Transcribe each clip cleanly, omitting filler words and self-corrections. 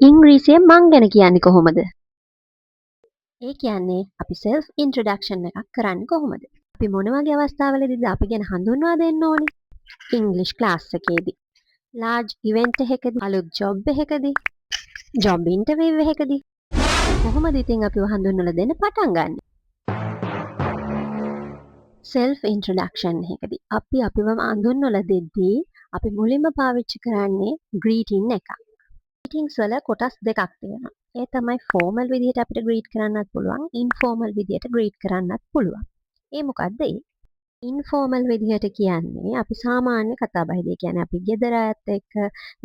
ඉංග්‍රීසියෙන් මං ගැන කියන්නේ කොහොමද? ඒ කියන්නේ අපි සෙල්ෆ් ඉන්ට්‍රොඩක්ෂන් එකක් කරන්නේ කොහොමද? අපි මොන වගේ අවස්ථාවලදීද අපි ගැන හඳුන්වා දෙන්න ඕනේ? ඉංග්‍රීසි ක්ලාස් එකේදී, ලාජ් ඉවෙන්ට් එකකදී, අලුත් ජොබ් එකකදී, ජොබ් ඉන්ටර්විව් එකකදී කොහොමද ඉතින් අපිව හඳුන්වලා දෙන්න පටන් ගන්නෙ? සෙල්ෆ් ඉන්ට්‍රොඩක්ෂන් එකකදී අපි අපිව හඳුන්වලා දෙද්දී අපි මුලින්ම පාවිච්චි කරන්නේ ග්‍රීටින් එකක්. ග්‍රීටින්ග්ස් වල කොටස් දෙකක් තියෙනවා. ඒ තමයි ෆෝමල් විදිහට අපිට ග්‍රීට් කරන්නත් පුළුවන්, ඉන්ෆෝමල් විදිහට ග්‍රීට් කරන්නත් පුළුවන්. ඒ මොකද්ද ඒ? ඉන්ෆෝමල් විදිහට කියන්නේ අපි සාමාන්‍ය කතා බහදී. ඒ කියන්නේ අපි ගෙදර අයත් එක්ක,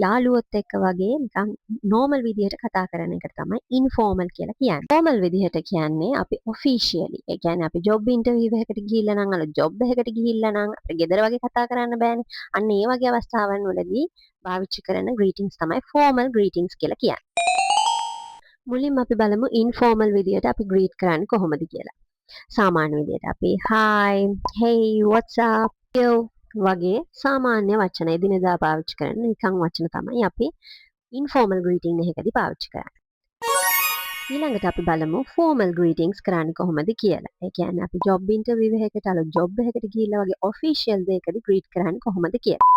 යාළුවොත් එක්ක වගේ නිකන් නෝමල් විදිහට කතා කරන එකට තමයි ඉන්ෆෝමල් කියලා කියන්නේ. ෆෝමල් විදිහට කියන්නේ අපි ඔෆිෂියලි. ඒ කියන්නේ අපි ජොබ් ඉන්ටර්විව් එකකට ගිහිල්ලා නම්, අලුත් ජොබ් එකකට ගිහිල්ලා නම් අපිට ගෙදර වගේ කතා කරන්න බෑනේ. අන්න ඒ වගේ අවස්ථාවන් වලදී පාවිච්චි කරන ග්‍රීටින්ග්ස් තමයි ෆෝමල් ග්‍රීටින්ග්ස් කියලා කියන්නේ. මුලින්ම අපි බලමු ඉන්ෆෝමල් විදිහට අපි ග්‍රීට් කරන්නේ කොහොමද කියලා. සාමාන්‍ය විදිහට අපි hi, hey, what's up, yo වගේ සාමාන්‍ය වචන, එදිනෙදා පාවිච්චි කරන නිකන් වචන තමයි අපි ඉන්ෆෝමල් ග්‍රීටිං එකකදී පාවිච්චි කරන්නේ. ඊළඟට අපි බලමු ෆෝමල් ග්‍රීටින්ග්ස් කරන්නේ කොහොමද කියලා. ඒ කියන්නේ අපි ජොබ් ඉන්ටර්විව් එකකට, අලුත් ජොබ් එකකට ගිහිල්ලා වගේ ඔෆිෂියල් දෙයකදී ග්‍රීට් කරන්නේ කොහොමද කියලා.